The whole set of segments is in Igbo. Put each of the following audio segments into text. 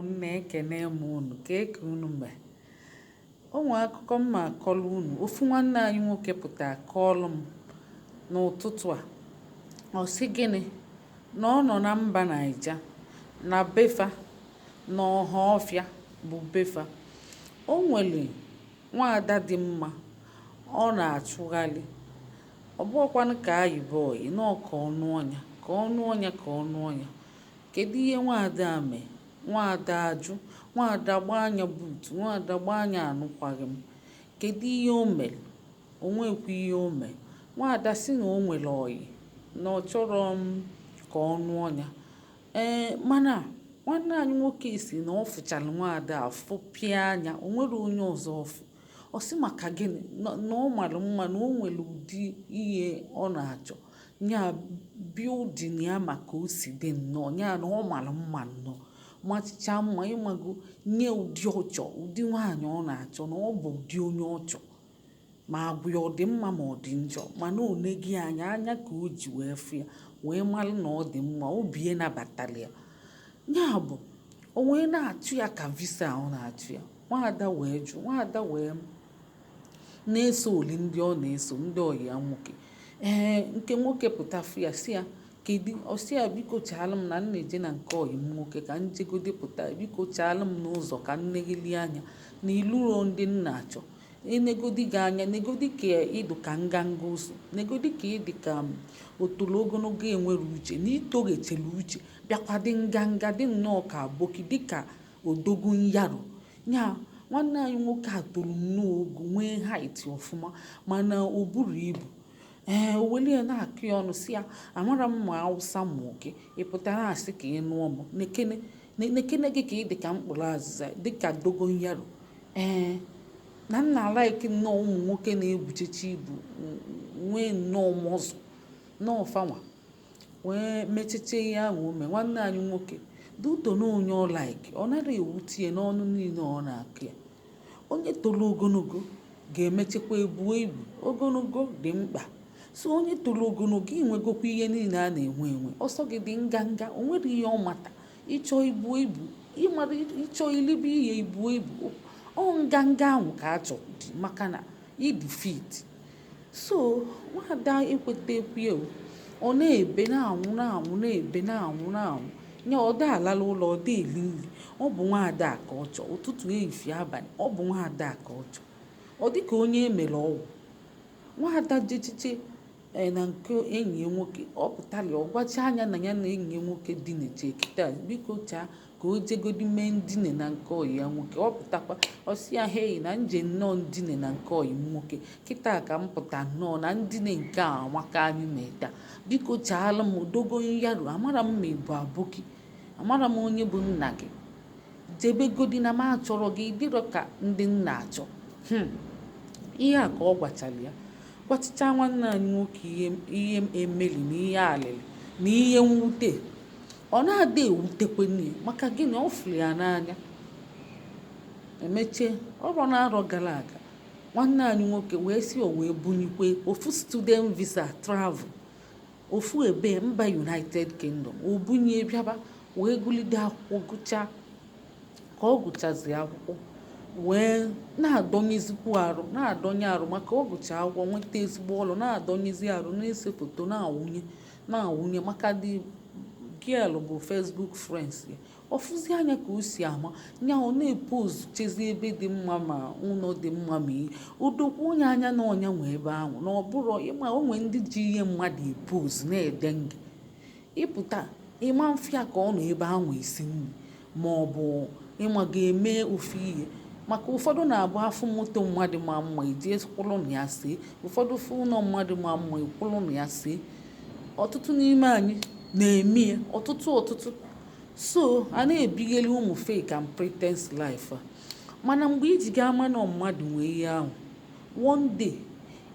Ụmụnne, ekene m unu. Kee ka unu mee? O nwee akụkọ m ma akọlụ unu. Ofu nwanne anyị nwoke pụtara kọọlụ m n'ụtụtụ a. Ọ sị gịnị? Na ọ nọ na mba Naija, na befa, na Ọhaọfịa bụ befa. O nwere nwaada dị mma ọ na-achụgharị. Ọ bụghịkwanụ ka ayịba ọyị nọọ, ka ọ nụọ ya, ka ọ nụọ ya, ka ọ nụọ ya. Kedu ihe nwaada a mee? Nwaada ajụ, nwaada gbaa anya buutu, nwaada gbaa anya anụkwaghị m. Kedu ihe o mere? O nwekwa ihe o mere. Nwaada sị na o nwere ọyị, na ọ chọrọ m ka ọ nụọ ya. Ee, mana nwanne anyị nwoke si na ọ fụchara nwaada a fụpịa anya, o nwere onye ọzọ ọfụ. Ọ sị maka gịnị? Na ọ mara mma, na o nwere ụdị ihe ọ na-achọ nya, building ya, maka o si dị nnọọ ya, na ọ mara mma nnọọ, machicha mma, ịmago nye ụdị ọchọ, ụdị nwaanyị ọ na-achọ, na ọ bụ ụdị onye ọ chọ, ma agwa ya ọ dị mma ma ọ dị njọ, mana o neghị anya anya ka o ji wee fụ ya, wee mara na ọ dị mma, obi ya nabatara ya. Ya bụ, o wee na-achụ ya ka visa ọ na-achụ ya. Nwaada wee jụ. Nwaada wee na-eso oli ndị ọ na-eso, ndị ọyị ya nwoke. Ee, nke nwoke pụta fụ ya, si ya kedu? Ọ sị ya, biko chaalụ m, na m na-eje na nke ọyị m nwoke, ka m jegode pụta, biko chaalụ m n'ụzọ ka m negheli anya na iluro ndị m na-achọ. Enegodi gị anya, negodi ka ịdụ ka nganga ụsụ, negodi ka ịdị ka otolo ogologo, enwere uche na itoghechara uche, bịakwa dị nganga, dị nnọọ ka aboki, dịka odogo nyaro nya. Nwanne anyị nwoke a toro nnọọ ogo, nwee height ọfụma, mana o buru ibu. Ee, o weli ya na-akụ ya ọnụ, si ya, amara m ma Awụsa mụọ gị, ị pụtara asị ka ị nụọ m. Nekene, nekene gị ka ị dị ka mkpụrụ azịza, dị ka dogonyaro. Ee, na nna like nnọọ ụmụ nwoke na-ebuchecha ibu, nwee nnọọ mọzụ nọọ. Fanwa wee mecheche ihe ahụ o mee. Nwanne anyị nwoke duto na onye ọ like, ọ nara ewute ya n'ọnụ niile ọ na-akụ ya. Onye toro ogologo ga-emechekwa ebuo ibu. Ogologo dị mkpa. So onye toro ogologo, inwegokwa ihe niile a na-enwe enwe. Ọsọ gị dị nganga, o nwere ihe ọ mata. Ịchọ ibuo ibu, ịmara ịchọ ilibe ihe, ibuo ibu, ọ nganga ahụ ka a chọ dị, maka na ịdị fit. So nwada ekweta ekwu o, ọ na-ebe na-anwụ, na-anwụ, na-ebe, na-anwụ, na-anwụ ya. Ọ da alala ụlọ, ọ da eli nri. Ọ bụ nwaada ka ọ chọọ, ụtụtụ, ehihie, abalị, ọ bụ nwaada ka ọ chọọ. Ọ dịka onye emere ọgwụ. Nwaada jechiche na nke enyi ya nwoke, ọ pụtara, ọ gwacha anya na ya na enyi ya nwoke dineche kịta, biko chaa ka o jegodi mee ndine na nke ọyị ya nwoke. Ọ pụtakwa, ọ sị ya, hei, na nje nnọọ ndine na nke ọyị m nwoke kịta, ka m pụta nnọọ na ndine nke a amaka anyị mee taa, biko chaala m dogo yaro. Amara m ma ị bụ aboki, amara m onye bụ nna gị, jebegodi na m achọrọ gị, dịrọ ka ndị nna achọ. Ihe a ka ọ gwachara ya, gwachicha nwanne anyị nwoke ihe ihe emeli na ihe alịlị na ihe mwute. Ọ na-ada ewutekwenye ya, maka gịnị? Ọ fụrụ ya n'anya. Emechie ọrọ na-arọ gara aga, nwanne anyị nwoke wee si o wee bunyekwe ofu student visa travel, ofu ebe mba United Kingdom. O bunye bịaba, wee gụlide akwụkwọ, gụchaa. Ka ọ gụchazi akwụkwọ, wee na-adọnyezikwu arụ, na-adọnye arụ, maka ọ gụcha akwụkwọ, nweta ezigbo ọrụ, na-adọnyezi arụ, na-ese foto, na-awụnye, na-awụnye, maka the girl bụ Facebook friends ya. Ọfụzi anya ka o si ama nya, ọ na-epozu chezi ebe dị mma, ma ụlọ dị mma, ma ihe odokwa onye anya na ọnya nwe ebe ahụ, na ọ bụrụ ịma onwe ndị ji ihe mmadụ epozu na-ede nga ịpụta ịma mfịa ka ọ nọ ebe ahụ esi nri, ma ọ bụ ịma ga-eme ofu ihe. Maka ụfọdụ na-abụ afụ moto mmadụ ma mma, eji kwụrụ na ya see. Ụfọdụ fụ ụlọ mmadụ ma mma, ekwụrụ na ya see. Ọtụtụ n'ime anyị na-eme ya, ọtụtụ, ọtụtụ. So a na-ebigheli ụmụ fake and pretense life a. Mana mgbe iji ga ama na mmadụ nwee ihe ahụ, one day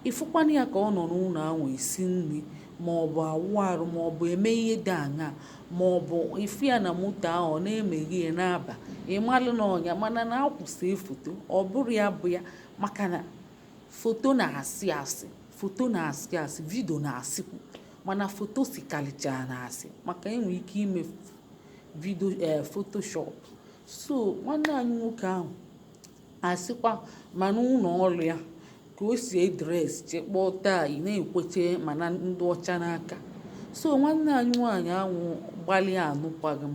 ịfụkwana ya ka ọ nọ n'ụlọ ahụ esi nri, ma ọ bụ awụ arụ, ma ọ bụ eme ihe dị aṅaa, ma ọ bụ ịfụ ya na moto ahụ ọ na-emeghe ya n'aba, ịmalụ na ọnya. Mana na akwụsị foto, ọ bụrụ ya bụ ya, maka na foto na-asị asị, foto na-asị asị, video na-asịkwu, mana foto sikarịchara na asị, maka enwe ike ime video, ee, photoshop. So nwanne anyị nwoke ahụ asịkwa ma n'ụlọ ọrụ ya ka o si edress, chekpọọ tie, na-ekweche mana ndị ọcha n'aka. So nwanne anyị nwaanyị ahụ gbalịa anụkwaghị m,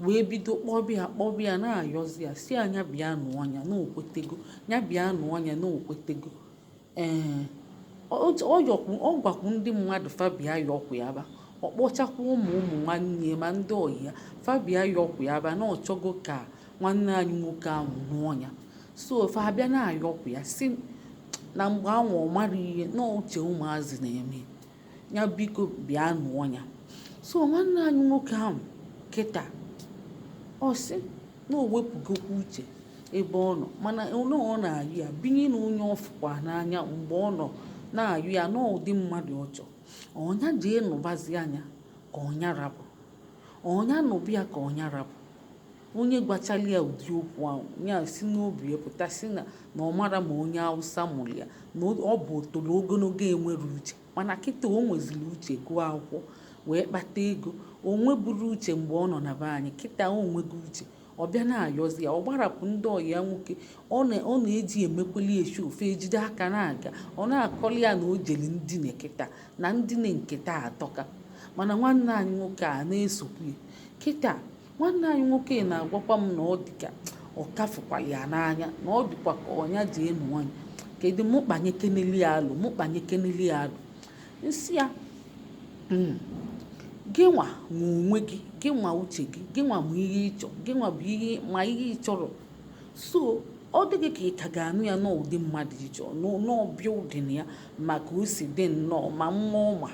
wee bido kpọbịa kpọbịa, na-ayọzi ya, si anya bịa nụọ ya na okwetego, ya bịa nụọ ya na okwetego. Ee, ọ gwakwu ndị mmadụ fa bịa yọkwu ya ba. Ọ kpọchakwa ụmụ ụmụ nwanne ma ndị ọyị ya, fa bịa yọkwu ya ba, na ọchọgo ka nwanne anyị nwoke ahụ nụọ ya. So fa abịa na-ayọkwu ya, si na mgbe ahụ ọ mara ihe na uche ụmụazị na-eme ya, biko bịa nụọ ya. So nwanne anyị nwoke ahụ kịta ọ sị na o wepụgokwa uche ebe ọ nọ, mana na ọ na-ayụ ya binye na onye ọ fụkwa n'anya mgbe ọ nọ na-ayụ ya na ụdị mmadụ ọ chọọ. Ọnya jee nụbazi anya ka ọnya rapụ, ọnya nụbụ ya ka ọnya rapụ. Onye gwachala ya ụdị okwu ahụ ya si n'obi ya pụta, si na na ọ mara ma onye Hausa mụrụ ya, na ọ bụ otolo ogologo enwere uche. Mana kịta o nweziri uche, gụọ akwụkwọ wee kpata ego. O nweburu uche mgbe ọ nọ na be anyị. Kịta o nwego uche, ọ bịa na-ayọzi ya, ọ gbarapụ ndị ọyị ya nwoke ọ na-eji emekweli eshi ofe ejide aka na-aga. Ọ na-akọli ya na o jeli ndine kịta na ndine nke taa atọka. Mana nwanne anyị nwoke a na-esokwu ya kịta. Nwanne anyị nwoke na-agwakwa m na ọ dịka ọ kafụkwara ya n'anya, na ọ dịkwa ka ọnya ji enu nwanyị. Kedu mụ kpanye keneli ya alụ, mụ kpanye keneli ya alụ nsị ya? Gị nwa nwe onwe gị, gị nwa uche gị, gị nwa ma ihe ịchọ, gị nwa bụ ihe ma ihe ị chọrọ. So ọ dị gị ka ị ka ga-anụ ya n'ụdị mmadụ ịchọ n'ọbịa ụdịna ya, maka o si dị nnọọ ma mmụọ ma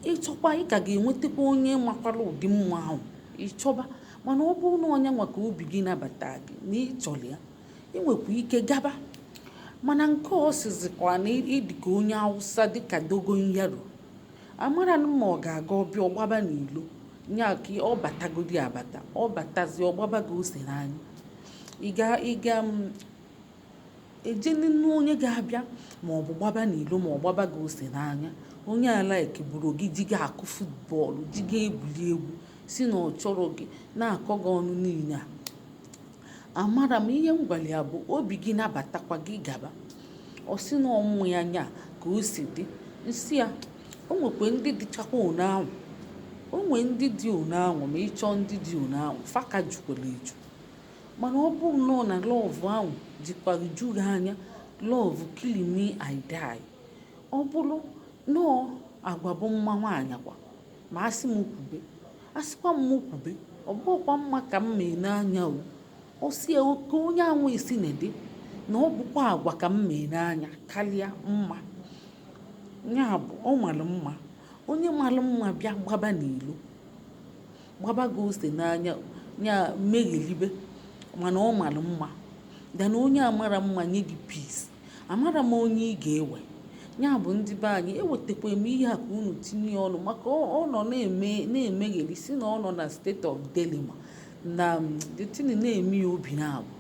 ịchọkwa, ị ka ga-enwetakwa onye makwara ụdị mma ahụ ịchọba. Mana ọ bụrụ na onye nwa ka obi gị nabata gị na ịchọrọ ya, ị nwekwa ike gaba. Mana nke ọ sizikwa na ịdị ka onye Awụsa, dịka dogon yaro, amara ma ọ ga-aga ọbịa ọgbaba n'ilo nya ka ọ batagodi abata, ọ batazi ọgbaba gị ose n'anya. Ị ga eje nínú onye ga-abịa ma ọ bụ gbaba n'ilo ma ọ gbaba gị ose n'anya, onye alaiki buru gị ji ga-akụ football, ji ga-egwuli egwu, si na ọ chọrọ gị, na-akọ gị ọnụ niile a. Amara m ihe m gwara ya bụ obi gị nabatakwa gị gaba. Ọ sị na ọmụ ya nya ka o si dị nsị ya. O nwekwa ndị dịchakwa one ahụ, o nwee ndị dị one ahụ, ma ịchọọ ndị dị one ahụ faka jukwara eju. Mana ọ bụ nnọọ na love ahụ jikwara ju gị anya, love kill me I die. Ọ bụrụ nọọ agwa bụ mma nwaanyị kwa, ma asị m kwube, asịkwa m kwube, ọ bụghịkwa mma ka m ma ene anya o. Ọ sị ya ka onye ahụ esi na dị na ọ bụkwa agwa ka m ma ene anya karịa mma. Ya bụ ọ mara mma, onye mara mma bịa gbaba n'ilo, gbaba gị ose n'anya ya meghelibe, mana ọ mara mma dana onye amara mma nye gị peace. Amara m onye ị ga-ewe. Ya bụ ndị be anyị, ewetakwa m ihe a ka unu tinye ọnụ, maka ọ nọ na-eme na-emegheri, si na ọ nọ na state of dilemma, na the thing na-eme ya obi na-abụ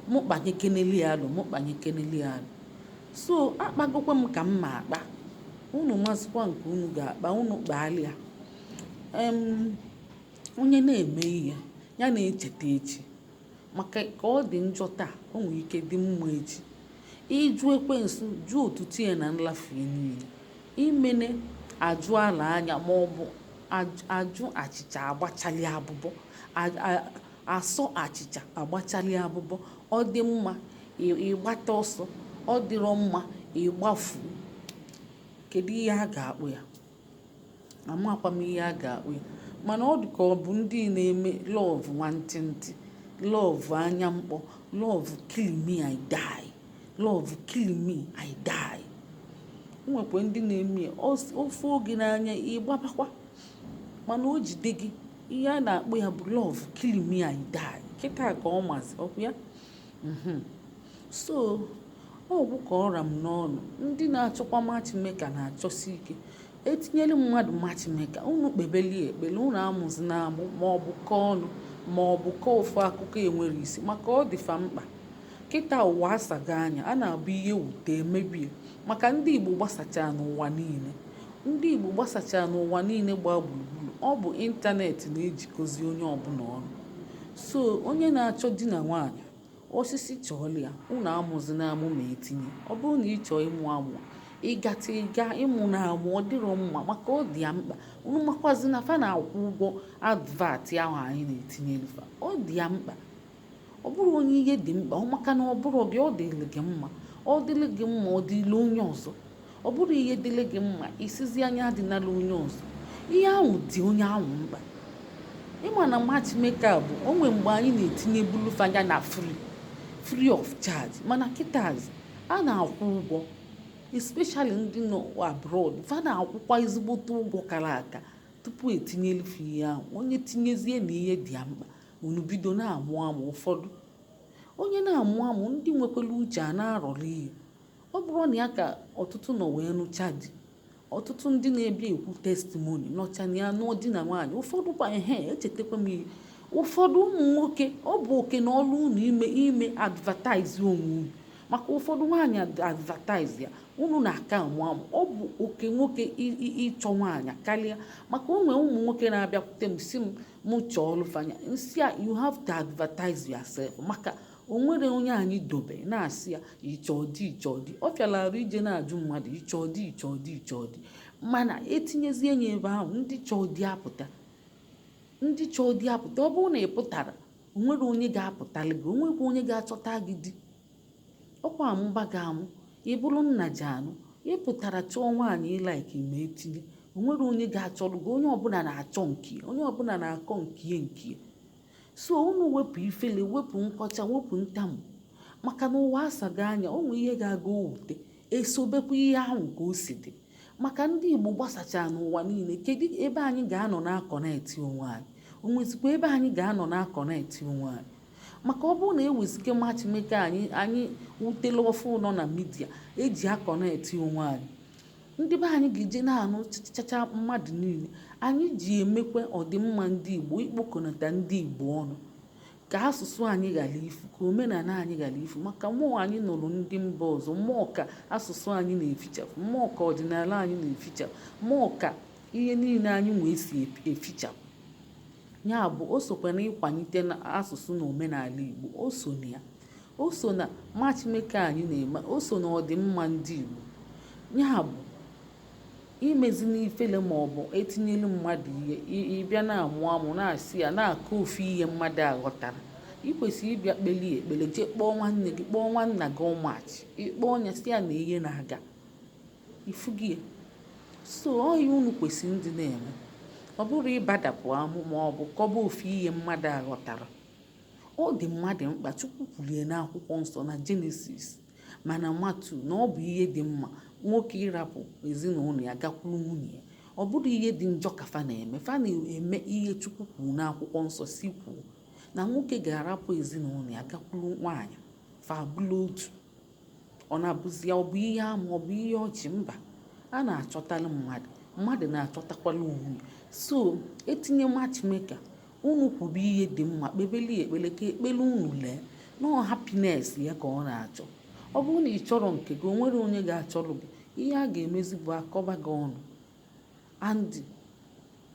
mụ kpanye keneli ya alụ, mụ kpanye keneli ya alụ. So akpagokwa m ka m ma akpa unu, masịkwa nke unu ga-akpa, unu kpalịa. Onye na-eme ihe ya na-echeta echi, maka ka ọ dị njọ taa, o nwere ike dị mma echi. Ịjụ ekwensu, jụ otutu ya na nlafie niile imene ajụ ala anya, ma ọ bụ ajụ achịcha agbachali abụbọ, asọ achịcha agbachali abụbọ. Ọ dị mma ịgbata ọsọ, ọ dịrọ mma ịgbafu. Kedu ihe a ga-akpụ ya? Amakwa m ihe a ga-akpụ ya, mana ọ dị ka ọ bụ ndị na-eme love nwantịntị, love anya mkpọ, love kill me I die, love kill me I die. Nwekwa ndị na-eme ya ofe oge n'anya ịgbabakwa, mana o jide gị, ihe a na-akpọ ya bụ love kill me I die. Kịta ka ọ mazi ọkwa ya. So ọgwụ ka ọra m n'ọnụ. Ndị na-achọkwa matchmaker na-achọsi ike etinyere mmadụ matchmaker, unu kpebelie ekpere, unu amụzi na-amụ, ma ọ bụ kọọ ọnụ, ma ọ bụ kọọ ofu akụkọ enwere isi, maka ọ dịfa mkpa. Kịta ụwa asago anya, a na-abụ ihe wute emebie, maka ndị Igbo gbasachaa n'ụwa niile, ndị Igbo gbasachaa n'ụwa niile gbaa gburugburu. Ọ bụ ịntanetị na-ejikọzi onye ọbụla ọnụ. So onye na-achọ di na nwaanyị, osisi chọọla ya, unu amụzina amụ ma etinye. Ọ bụrụ na ị chọọ ịmụ amụ, ịgata ịga ịmụ na amụ, ọ dịrọ mma maka ọ dị ya mkpa. Unu makwazi na fa na-akwụ ụgwọ advert ahụ anyị na-etinye fa, ọ dị ya mkpa. Ọ bụrụ onye ihe dị mkpa, ọ maka na ọ bụrụ gị, ọ dịrị gị mma, ọ dịrị gị mma, ọ dịrị onye ọzọ. Ọ bụrụ ihe dịrị gị mma, isizi anya adịnala onye ọzọ. Ihe ahụ dị onye ahụ mkpa. Ịma na matchmaker bụ onwe mgbe anyị na-etinye bulu fanya na free of charge, mana kịtazi a na-akwụ ụgwọ, especially ndị nọ abroad. Fa na-akwụkwa ezigbote ụgwọ kara aka tupu etinyelu ihe ahụ. Onye tinyezie na ihe dị ya mkpa, unu bido na-amụ amụ. Ụfọdụ onye na-amụ amụ, ndị nwekwara uche a na-arọrọ ihe. Ọ bụrụ na ya ka ọtụtụ nọ wee nụcha di, ọtụtụ ndị na-ebịa ekwu testimony nọcha na ya nụọ di na nwaanyị. Ụfọdụ kwa ehe echetakwa m ihe ụfọdụ ụmụ nwoke, ọ bụ oke na ọrụ unu ime advertise onwe unu, maka ụfọdụ nwaanyị advertise ya, unu na-aka amụ amụ. Ọ bụ oke nwoke ịchọ nwaanyị karịa, maka onwe ụmụ nwoke na-abịakwute m si m mụ chọọ ọlụfanya nsị a, you have to advertise yourself, maka o nwere onye anyị dobe na-asị ya ịchọọ di, ịchọọ di. Ọ fịara arụ ije na-ajụ mmadụ ịchọọ di, ịchọọ di, ịchọọ di, mana etinyezie ya ebe ahụ, ndị chọọ di apụta, ndị chọọ di apụta. Ọ bụrụ na ị pụtara, o nwere onye ga-apụtalị gị, onwekwa onye ga-achọta gị di. Ọkwa amụba gị amụ, ị bụrụ nna ji anụ, ị pụtara chọọ nwaanyị ị like ma etinye, o nwere onye ga-achọrọ gị. Onye ọbụla na-achọ nke, onye ọbụla na-akọ nkie nkie. So unu wepụ ifele, wepụ nkọcha, wepụ ntamu, maka na ụwa asago anya. O nwee ihe ga-aga owute, esobekwa ihe ahụ ka o si dị, maka ndị Igbo gbasachara n'ụwa niile. Kedu ebe anyị ga-anọ na-aconnect onwe anyị? O nwezikwa ebe anyị ga-anọ na-aconnect onwe anyị? Maka ọ bụrụ na ewezike matchmaker anyị wutela ọfụ nọ na media eji aconnect onwe anyị, ndị be anyị ga-eje na-anụ chacha mmadụ niile. Anyị ji emekwa ọdịmma ndị Igbo, ikpokọnata ndị Igbo ọnụ ka asụsụ anyị ghara ifu, ka omenala anyị ghara ifu, maka mmụọ anyị nụrụ ndị mba ọzọ, mmụọ ka asụsụ anyị na-efichapụ, mmụọ ka ọdịnala anyị na-efichapụ, mmụọ ka ihe niile anyị nwee si efichapụ. Ya bụ, o sokwa na ịkwalite na asụsụ na omenala Igbo, o so na ya, o so na matchmaker anyị na-eme, o so na ọdịmma ndị Igbo. Ya bụ, imezi n'ifele maọbụ etinyelu mmadụ ihe, ịbịa na-amụ amụ, na-asị ya, na-akọ ofu ihe mmadụ aghọtara, ị kwesịrị ịbịa kpelie ekpere, jee kpọọ nwanne gị, kpọọ nwanna gị, ọmachi ịkpọọ ya, si ya na ihe na-aga ifugie. So ọya unu kwesịrị ndị na-eme, ọ bụrụ ịbadapụ amụ ma ọ bụ kọba ofu ihe mmadụ aghọtara. Ọ dị mmadụ mkpa. Chukwu kwulie n'akwụkwọ nsọ na Jenesis mana Matu na ọ bụ ihe dị mma nwoke ịrapụ ezinụlọ ya gakwuru nwunye ya. Ọ bụrụ ihe dị njọ ka fa na-eme, fa na-eme ihe Chukwu kwuru n'akwụkwọ nsọ, si kwuo na nwoke ga-arapụ ezinụlọ ya gakwuru nwaanyị, fa bụrụ otu. Ọ na-abụzi ya, ọ bụ ihe ama, ọ bụ ihe ọchị? Mba, a na-achọtalụ mmadụ, mmadụ na-achọtakwala onwe. So etinye matchmaker, unu kwube ihe dị mma, kpebeli ekpele ka ekpele unu lee nọọ happiness ya ka ọ na-achọ. Ọ bụrụ na ị chọrọ nke gị, o nwere onye ga-achọrọ gị. Ihe a ga-emezi bụ akọba gị ọnụ and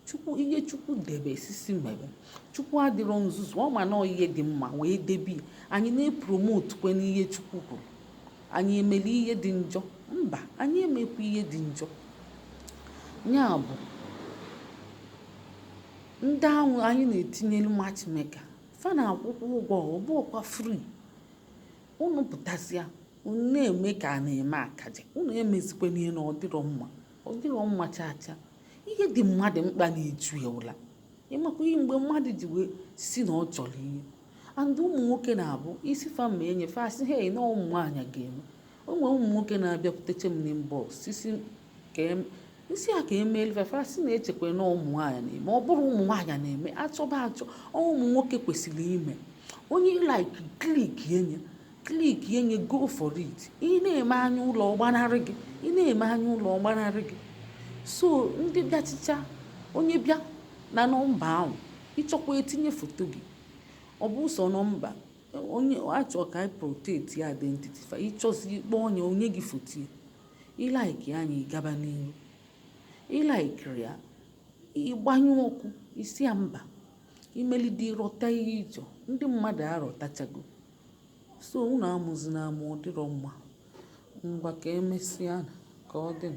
Chukwu, ihe Chukwu debe sisi mebe. Chukwu adịrọ nzuzu, ọ ma nọọ ihe dị mma wee debe ya. Anyị na-epromote kwe n'ihe Chukwu kwuru. Anyị emere ihe dị njọ? Mba, anyị emekwa ihe dị njọ. Ya bụ, ndị ahụ anyị na-etinyelu matchmaker, fa na-akwụkwọ ụgwọ, ọ bụkwa free. Unu pụtasịa, unu na-eme ka a na-eme akaja, unu emezikwa n'ihe na ọ dịrọ mma, ọ dịrọ mma chaa chaa. Ihe dị mmadụ mkpa na-eju ya ụla. Ịmakwa ihe mgbe mmadụ ji wee si na ọ chọrọ ihe. And ụmụ nwoke na-abụ isi fa ma enye fa, asị hey, na ụmụ nwaanyị ga-eme. O nwere ụmụ nwoke na-abịakwuteche m n'inbox, sisi ka nsị a ka emeelu fa, fa sị na-echekwa na ụmụ nwaanyị na-eme. Ọ bụrụ ụmụ nwaanyị na-eme, achọba achọ, ụmụ nwoke kwesịrị ime. Onye like, click enye, click enye, go for it. Ị na-eme anya ụlọ ọgbanarị gị, ị na-eme anya ụlọ ọgbanarị gị. So ndị bịachicha, onye bịa na nọmba ahụ, ịchọkwa etinye foto gị, ọ bụ sọ nọmba onye achọ ka anyị protect ya identity fa. Ịchọzi ikpọ onye, onye gị foto ya, ị like anya, ịgaba n'ihu. Ị likeiri ya, ịgbanyụ ọkụ isi ya mba. Imelide ịrọta ihe ịchọ, ndị mmadụ arọtachago. So unu amụzina amụ, ọ dịrọ mma. Ngwa, ka emesịa, ka ọ dị.